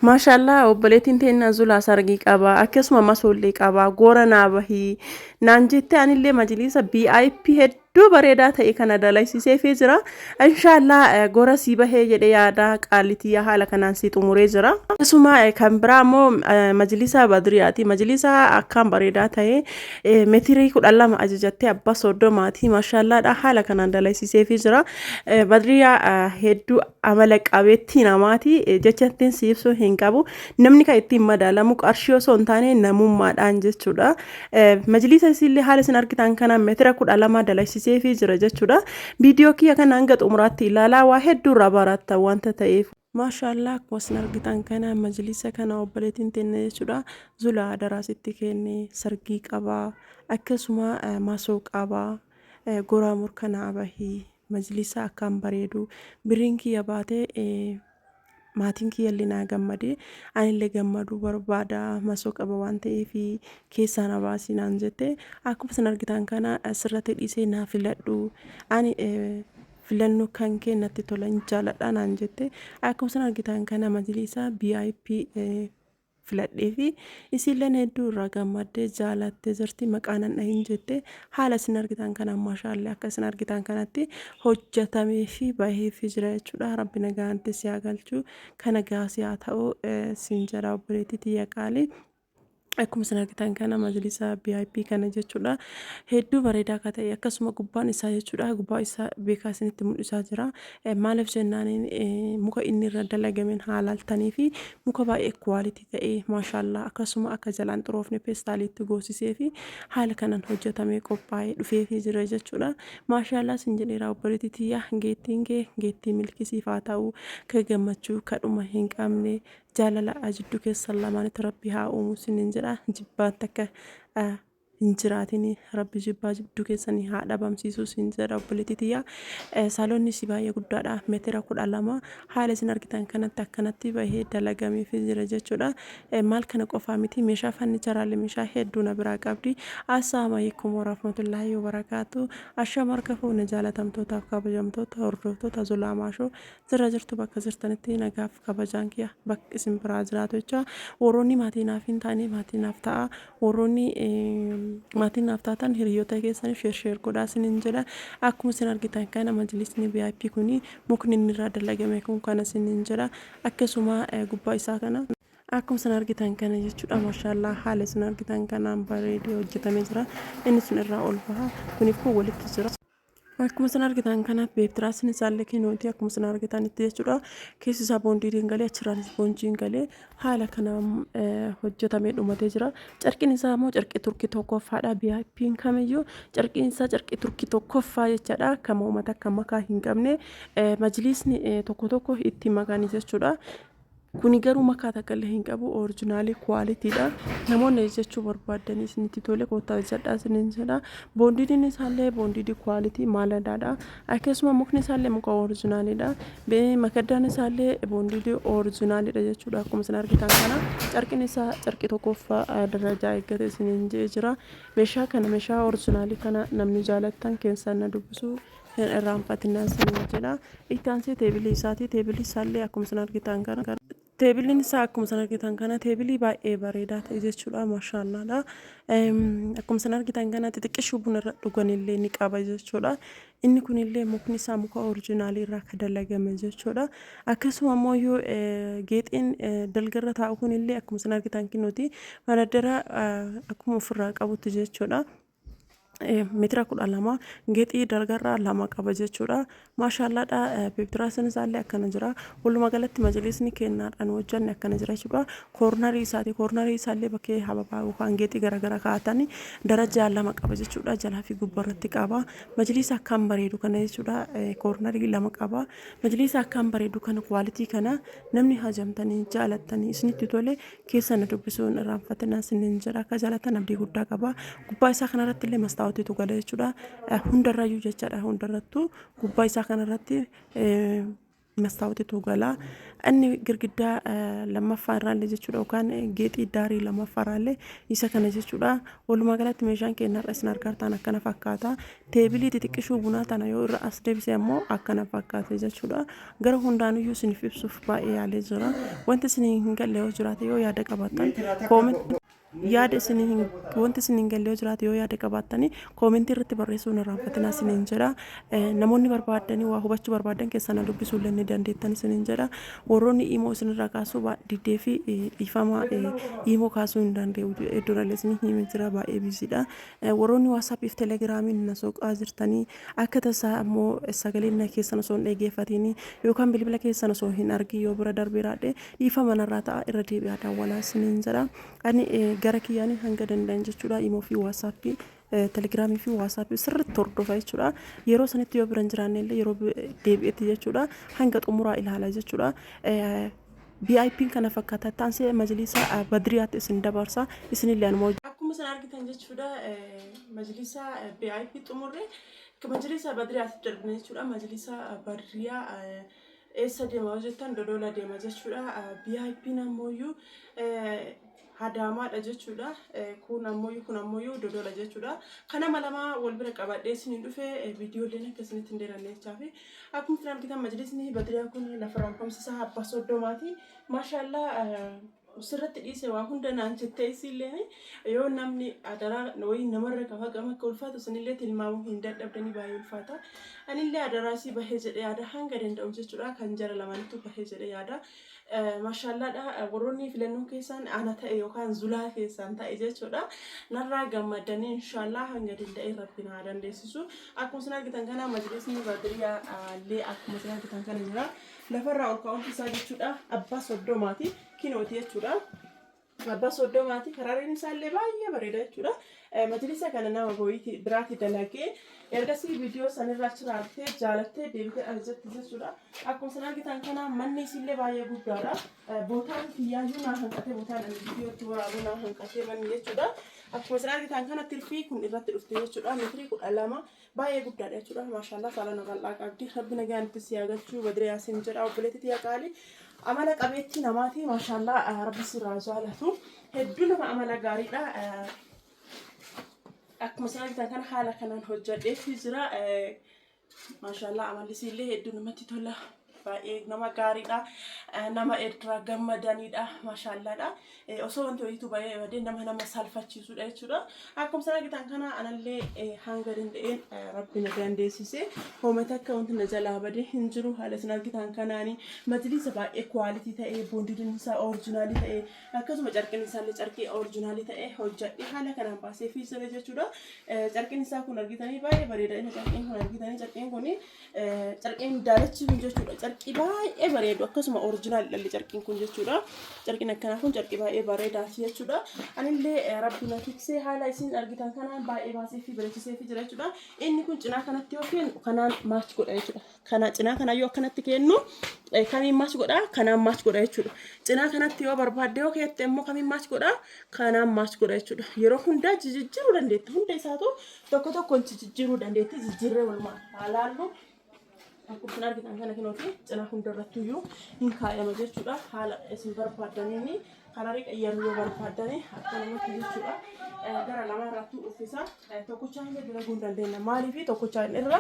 Maashaallah, obboleettiin teennaa Zulaa sargii qaba, akkasuma masoollee qaba, goora naa bahii naan jette. Anillee majliisa VIP hedduu bareedaa ta'e kana dalaysiiseefii jira. Inshaallah gora sii bahee jedhee yaada, qaalitiyyaa haala kanaan sii xumuree jira. Akkasuma kan biraa immoo majliisa Badriyaati. Majliisa akkaan bareedaa ta'e meetirii 12 ajajattee abbaa 30ti. Maashaallaadha, haala kanaan dalaysiiseefii jira. Badriyaa hedduu amala qabeettii namaati, jecha ittiin si ibsuu hin qabu. Namni kan ittiin madaalamu qarshii osoo hin taane namummaadhaan jechuudha. Majliisa isiillee haala isin argitan kanaan meetira 12 dalaysiiseefii jira jechuudha. Viidiyoo kiyya kana hanga xumuraatti ilaalaa, waa hedduu irraa barattan wanta ta'eef. Maashaallah, akkuma isin argitan kana majliisa kana obboleettiin teenya jechuudha. Zulaa adaraa sitti kenne, sargii qabaa, akkasuma masoo qabaa, goraa murkanaa bahii, majlisa akkaan bareedu, birriin kiyya baatee maatiin kiyyallee naa gammade, anillee gammaduu barbaada, masoo qaba waan ta'eef keessaa na baasii naan jette. Akkuma isin argitan kana sirratti dhiisee naa filadhu, ani filannoo kan kee natti tola, hin jaaladha naan jette. Akkuma isin argitan kana majlisa VIP filadhee fi isiilleen hedduu irraa gammaddee jaalattee jirti. Maqaa nan dhahin jette. Haala isin argitan kanaan, maashaallah, akka isin argitan kanatti hojjetamee fi bahee fi jira jechuudha. Rabbi nagaanti si haa galchu, kana gaa si haa ta'u siin jedha, obboleettii tiyya qaalii. Akkuma isin argitan kana majlisa VIP kana jechuudha. Hedduu bareedaa akka ta'e, akkasuma gubbaan isaa jechuudha. Gubbaa isaa beekaa isinitti mul'isaa jira. Maaliif jennaaniin muka inni irra dalagameen haa laaltanii fi muka baay'ee quality ta'e, maashaallah, akkasuma akka jalaan xuroofne peestaaliitti goosisee fi haala kanaan hojjetamee qophaa'ee dhufeefii jira jechuudha. Maashaallah sin jedheera, obboleettii tiyya, geettiin kee geettii milkisiif haa ta'u, ka gammachuu kadhuma hin qabne, jaalala jidduu keessan lamaanitti rabbi haa uumu sinin jedha. Jibbaan takka hin jiraatin, rabbi jibbaa jidduu keessanii haa dhabamsiisu sin jedha, obboleettii tiyya. Saaloonni si baay'ee guddaadha, meetira 12 haala isin argitan kanatti akkanatti bahee dalagameefii jira jechuudha. Maal kana qofaa miti, meeshaa fannicheraalee meeshaa hedduu na biraa qabdi. Assalaamu alaikum warahmatullaahi wabarakaatu. Ashama harka fuune, jaalatamtootaaf kabajamtoota hordoftoota Zulaa Maashoo, jira jirtu? Bakka jirtanitti nagaaf kabajaan kiyya bakka isin biraa jiraatu jecha. Warroonni maatii naaf hin taane maatii naaf ta'a. Warroonni maatii naaf taatan hiriyoota keessaniif share share godhaa isiniin jedha. Akkuma isin argitan kana majlisni VIP kuni mukni inni irraa dalagame kun kana isiniin jedha. Akkasuma gubbaa isaa kana akkuma isin argitan kana jechuudha. Maashaallaa, haala isin argitan kanaan bareedee hojjetamee jira. Inni sun irraa ol baha, kuniif kun walitti jira. Akkuma isin argitan kana beektiraasiin isaallee kinuuti akkuma isin argitanitti jechuudha. Keessi isaa boondiitiin galee, achirraanis boonjiin galee haala kanaan hojjetamee dhumatee jira. Carqiin isaa immoo carqii turkii tokkoffaadha. VIP'n kamiyyuu carqiin isaa carqii turkii tokkoffaa jechaadha. Kan uummata akka makaa hin qabne, majliisni tokko tokko itti makanii jechuudha. Kuni garuu makaa takka illee hin qabu, original qualityidha. Namoonni jechuu barbaaddanii isinitti tole koottaa hojjedhaa isiniin jedha. Boondiidiin isaallee boondiidii quality maaladaadha. Akkasuma mukni isaallee muka originalidha. Makaddaan isaallee boondiidii originalidha jechuudha. Akkuma isin argitan kana carqiin isaa carqii tokkoffaa darajaa eeggate isiniin jedhee jira. Meeshaa kana, meeshaa originalii kana namni jaalattan keessaan na dubbisuu hin irraanfatinaa isiniin jedha. Itti aansee teebilii isaati. Teebilii isaallee akkuma isin argitan kana. Teebiliin isaa akkuma isin argitan kana teebilii baay'ee bareedaa ta'e jechuudha. Maashaallaadha. Akkuma isin argitan kana xixiqqishuu buna irra dhuganillee ni qaba jechuudha. Inni kunillee mukni isaa muka originalii irraa kan dalagame jechuudha. Akkasuma immoo iyyuu geexiin dalgarra taa'u kunillee akkuma isin argitan kinuuti madaddara akkuma ofirraa qabutti jechuudha. Meetira 12 geexii dalgarraa lama qaba jechuudha. Maashaallaadha, beektiraasiin isaallee akkana jira. Walumaa galatti majlisni kennaadhaan hojjanne akkana jira jechuudha. Koornarii isaati, koornarii isaallee bakkee hababaa yookaan geexii garaagaraa kaa'atanii darajaa lama qaba jechuudha. Jalaa fi gubbarratti qaba. Majlisa akkaan bareedu kana jechuudha. Koornarii lama qaba. Majlisa akkaan bareedu kana, quality kana namni hajamtanii jaalattanii isinitti tole keessa na dubbisuu hin irraanfatinaa isiniin jedha. Akka jaalatan abdii guddaa qaba. Gubbaa isaa kanarratti illee mastaawotiitu gala jechuudha. Hundarrayyuu jechaadha, hundarrattuu gubbaa isaa kanarratti Mastaawutitu gala. Inni girgiddaa lammaffaa irraallee jechuudha yookaan geexii daarii lammaffaa irraallee isa kana jechuudha. Walumaa galatti meeshaan keenya har'a isin argartaan akkana fakkaata. Teebilii xixiqqishuu bunaa tana yoo irra as deebise ammoo akkana fakkaata jechuudha. Gara hundaanuyyuu isiniif ibsuuf baay'ee yaalee jira. Wanti isin hin galle yoo jiraate yoo yaada qabaattan comment Yaada isin hin wanti isin hin galle yoo jiraate yoo yaada qabaattanii koomentii irratti barreessuu hin irraanfatinaa isiniin jedha. Namoonni barbaaddanii waa hubachuu barbaaddan keessaa na dubbisuu illee ni dandeettan isiniin jedha. Warroonni imoo isinirraa kaasuu diddee fi dhiifama imoo kaasuu hin danda'u durallee isin himee jira baay'ee biiziidha. Warroonni waasaapii fi telegiraamiin na soqaa jirtanii akka tasaa ammoo sagaleen na keessan osoo hin dhaggeeffatiin yookaan bilbila keessan osoo hin argin yoo bira darbee raadhe dhiifama narraa ta'a irra deebi'aa daawwalaa isiniin jedha. Ani gara kiyyaanii hanga danda'an jechuudha imoo fi waasaappii telegiraamii fi waasaappii sirriitti hordofa jechuudha. Yeroo sanitti yoo bira hin jiraanne illee yeroo deebi'etti jechuudha hanga xumuraa ilaala jechuudha. VIP'n kana fakkaata. Taansee majlisa Badriyaatti isin dabarsa. Isinillee anuma wajjin. Akkuma isin argitan jechuudha majlisa VIP xumurre majlisa Badriyaatti darbine jechuudha. Majlisa Badriyaa eessa deema yoo jettan Dodola deema jechuudha. VIP'n ammoo Hadaamaadha jechuudha. Kun ammoo kun ammoo Dodola jechuudha. Kanama lama wal bira qabadhee isiniin dhufe viidiyooleen akka isinitti hin dheeranne jechaafi. Akkuma isin argitan majlisni Badriyaa kun lafa raamfamsi isaa abbaa soddomaati. Maashaallaa sirratti dhiise waa hunda naan jettee isiilleen yoo namni adaraa wayii namarra qaba hagam akka ulfaatu isinillee tilmaamuu hin dadhabdanii baay'ee ulfaata. Anillee adaraa isii bahee jedhee yaada hanga danda'u jechuudha kan jara lamaanittuu bahee jedhee yaada. Mashaallaadha warroonni filannoon keessaan ana ta'e yookaan zulaa keessaan ta'e jechuudha. Narraa gammadanii inshaallaa hanga danda'e rabbi naa dandeessisu. Akkuma isin argitan kana majlisni badriyaa illee akkuma isin argitan kana jira. Lafarraa ol ka'umsi isaa jechuudha abbaa soddomaati kinooti jechuudha. Abbaa soddomaati karareen isaallee baay'ee bareeda jechuudha. Majlisa kana nama boyiiti biraati dalagee ergasii viidiyoo sanirraa achirraa argitee jaalattee deebitee ajajatti jechuudha. Akkuma isin argitan kana manni isiillee baay'ee guddaadha. Bootaan kiyyaayyuu naa hanqatee bootaan ani viidiyoo itti waraabuu naa hanqatee manni jechuudha. Akkuma isin argitan kana tirfii kun irratti dhufte jechuudha. Metirii 12 baay'ee guddaadha jechuudha. Maashaallah saalana bal'aa qabdi. Rabbi nagaan itti si haa galchuu Badire Yaasin jedha obboleetti tiyya qaali. Amala qabeettii namaati maashaallah rabbi sirraa jaalatu. Hedduu nama amala gaariidha. Akkuma isin argitan kana haala kanaan hojjedheefi jira. Maashaallah amalli isiillee hedduu namatti tola. Baay'ee nama gaariidha. Nama irraa gammadaniidha. Maashaallaadha. Osoo wanti wayiitu bahee badee nama nama salfachiisudha jechuudha. Akkuma isin argitan kana anallee hanga danda'een rabbi na dandeessise. Hooma takka wanti na jalaa badee hin jiru. Haala isin argitan kanaani majliisa baay'ee kwaalitii ta'e boondiin isaa orijinaalii ta'e akkasuma carqiin isaallee carqii orijinaalii ta'e hojjedhe haala kanaan baasee fi jira jechuudha. Carqiin isaa kun argitanii baay'ee bareeda. Inni carqiin kun argitanii carqiin kun Carqiin daalachi kun jechuudha. Carqii baay'ee bareedu akkasuma orijinaal dhalli carqiin kun jechuudha. Carqiin akkanaa kun carqii baay'ee bareedaati jechuudha. Anillee rabbi na tiksee haala isin argitan kanaan baay'ee baasee fi bareechisee fi jira jechuudha. Inni kun cinaa kanatti yoo kennu kanaan maach godha jechuudha. Kana cinaa kana yoo akkanatti kennu kamiin maach godha kanaan maach godha jechuudha. Cinaa kanatti yoo barbaadde yoo keette immoo kamiin maach godha kanaan maach godha jechuudha. Yeroo hundaa jijjiiruu dandeetta. Hunda isaatu Tokko tokkoon jijjiiruu dandeetti jijjiirree walumaa haa laallu. Akkuma isin argitan kana kinooti cinaa hundarratti iyyuu hin kaayama jechuudha. Haala isin barbaaddaniin kararii qayyaruu yoo barbaaddani akkanumatti jechuudha. Gara lamaarrattuu uffisa. Tokkochaan illee dalaguu hin dandeenya. Maaliif tokkochaan irra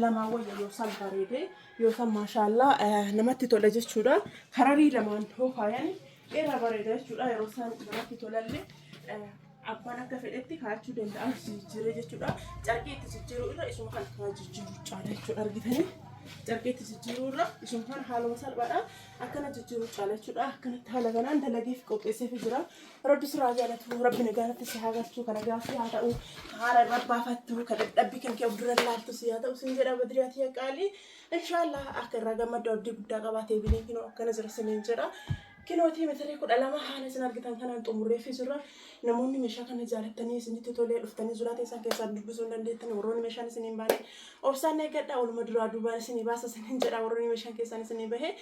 lamaa wayya yoo san bareede yoo san maashaallaa namatti tola jechuudha. Kararii lamaan yoo kaayan irra bareeda jechuudha. Yeroo isaan namatti tolallee abbaan akka fedhetti kaa'achuu danda'a jijjiiree jechuudha. Carqii itti jijjiiruu irra isuma kana kana jijjiiruu caala jechuudha argitanii. Carqii itti jijjiiruu irra isuma kana haaluma salphaadhaan akkana jijjiiruu caala jechuudha. Akkanatti haala kanaan dalageef qopheesseef jira. Rabbi sirraa jaalatu rabbi nagaatti si haa galchu kana gaaffii haa ta'u haala irra baafattu kan dadhabbii kan kee of dura laaltu si haa ta'u sin jedha badriyaa qaalii. Inshaallah akka irraa gammaddu abdii guddaa qabaatee biliin kinoo akkana jira siniin jedha. Kinootii metirii 12 haala isin argitan kanaan xumurreefii jirra. Namoonni meeshaa kana jaalattanii isinitti tolee dhuftanii zulaa teessan keessaan dubbisuu hin dandeettan warroonni meeshaan isin hin baane obsaan eeggadha waluma duraa duubaan isinii baasa isiniin jedha warroonni meeshaan keessaan isinii bahe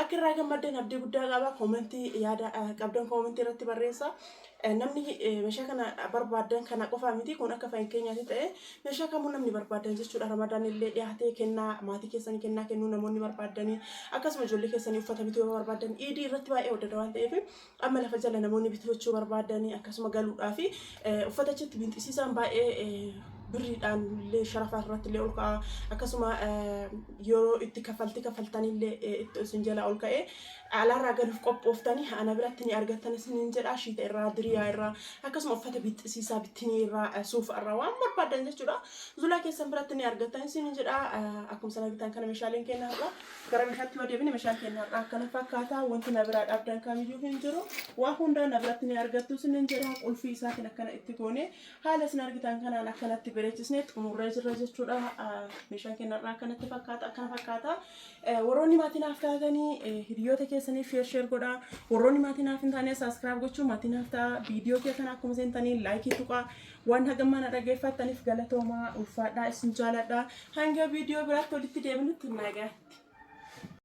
akka irraa gammaddan abdii guddaa qaba koomentii yaada qabdan koomentii irratti barreessa. Namni meeshaa kana barbaadan kana qofaa miti, kun akka fakkeenyaatti ta'e, meeshaa kamuu namni barbaadan jechuudha. Ramadaan illee dhiyaatee, kennaa maatii keessanii kennaa kennuu namoonni barbaadanii, akkasuma ijoollee keessanii uffata bituu yoo barbaadan, iidii irratti baay'ee waddada waan ta'eef, amma lafa jala namoonni bitachuu barbaadanii, akkasuma galuudhaa fi uffata achitti binxisiisaan baay'ee birriidhaan illee sharafa irratti illee ol ka'a. Akkasuma yeroo itti kaffaltii kaffaltanillee itti isin jala ol ka'ee, alaarraa galuuf qophooftanii ana biratti ni argattan isiniin jedha. Shiita irraa, diriyaa irraa, akkasuma uffata bixxisiisaa bittinii irraa, suufa irraa, waan barbaadan jechuudha. Zulaa keessan biratti ni argattan isiniin jedha. Akkuma sana argitan kana meeshaaleen keenya har'a, gara meeshaatti yoo deebine, meeshaan keenya har'a akkana fakkaata. Wanti na biraa dhabdan kamiyyuu hin jiru. Waa hundaa na biratti ni argattu isiniin jedha. Qulfii isaatiin akkana itti goone, haala isin argitan kanaan akkanatti bareechisnee xumurree jirra jechuudha. Meeshaan keenya har'a akkanatti fakkaata, akkana fakkaata. Warroonni maatii naaf taatanii hiriyoota keessaniif share share godhaa. Warroonni maatii naaf hin taane subscribe gochuu maatii naaf ta'a. Viidiyoo kee kana akkuma seentanii like tuqaa. Waan hagammaa na dhaggeeffattaniif galatoomaa, ulfaadhaa, isin jaaladha. Hanga viidiyoo biraatti walitti deebinutti nagaatti.